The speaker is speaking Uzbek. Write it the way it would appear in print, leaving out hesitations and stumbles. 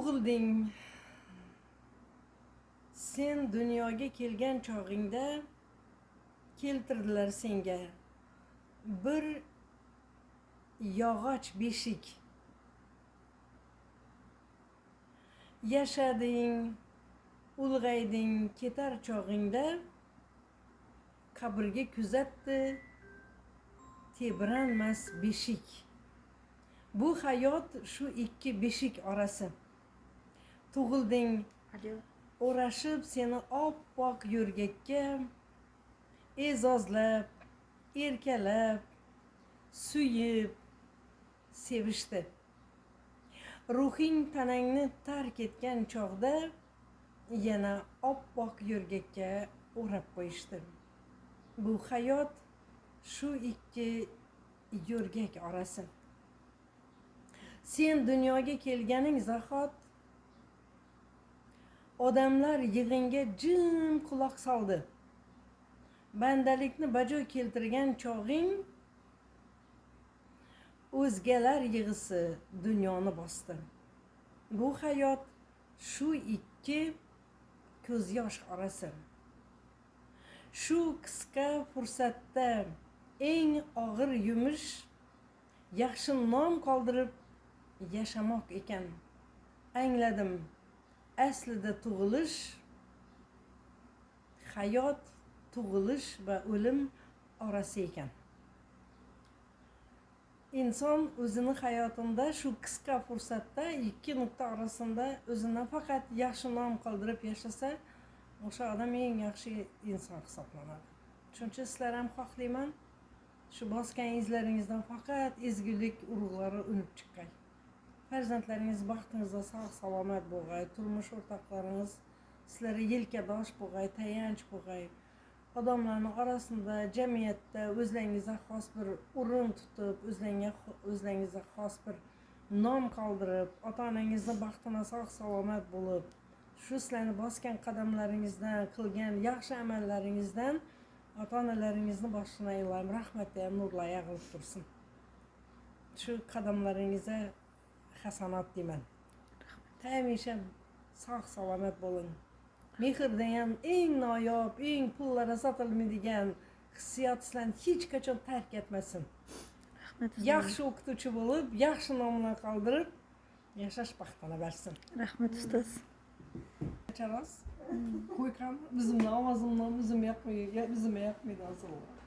Tug'ilding. Sen dunyoga kelgan chog'ingda keltirdilar senga bir yog'och beshik. Yashading, ulg'ayding, ketar chog'ingda qabrga kuzatdi tebranmas beshik. Bu hayot shu ikki beshik orasi. Tug'ilding, o'rashib seni oppoq yo'rgakka, e'zozlab, erkalab, suyib, sevishdi. Ruhing tanangni tark etgan chog'da yana oppoq yo'rgakka o'rab qo'yishdi. Bu hayot shu ikki yo'rgak orasi. Sen dunyoga kelganing zahot odamlar yig'inga jim quloq soldi. Bandalikni bajo keltirgan chog'ing o'zgalar yig'isi dunyoni bosdi. Bu hayot shu ikki ko'z yosh orasi. Shu qisqa fursatda eng og'ir yumush yaxshi nom qoldirib yashamoq ekan. Angladim, aslida tug'ilish, hayot tug'ilish va o'lim orasi ekan. Inson o'zini hayotida shu qisqa fursatda ikki nuqta orasida o'zini faqat yaxshi nom qoldirib yashasa, o'sha odam eng yaxshi inson hisoblanadi. Shuning uchun sizlar ham xohlayman, shu bosgan izlaringizdan faqat ezgulik urug'lari unib chiqqay. Farzandlaringiz baxtingizda sog' salomat bo'lg'ay, turmush o'rtoqlaringiz sizlarga yelkadosh bo'lg'ay, tayanch bo'lg'ay. Odamlarning orasida, jamiyatda o'zlaringizga xos bir o'rin tutib, o'zlaringizga xos bir nom qoldirib, ota-onangizni baxtini sog' salomat bo'lib, shu sizlarni bosgan qadamlaringizdan, qilgan yaxshi amallaringizdan ota-onalaringizni boshini ilohim rahmatda ham nurlar yog'ilib tursin. Shu qadamlaringizga hasanat deyman. Hamisha sog' salomat bo'ling. Mehr degan eng noyob, eng pullara sotilmaydigan hissiyot sizlarni hech qachon tark etmasin. Rahmat. Yaxshi o'qituvchi bo'lib, yaxshi nomlar qoldirib yashash baxtini bersin. Rahmat, ustoz. Charos. Qo'yqan, bizimni ovozimni o'zim yoqmaydi, o'zimga yoqmaydi aslida.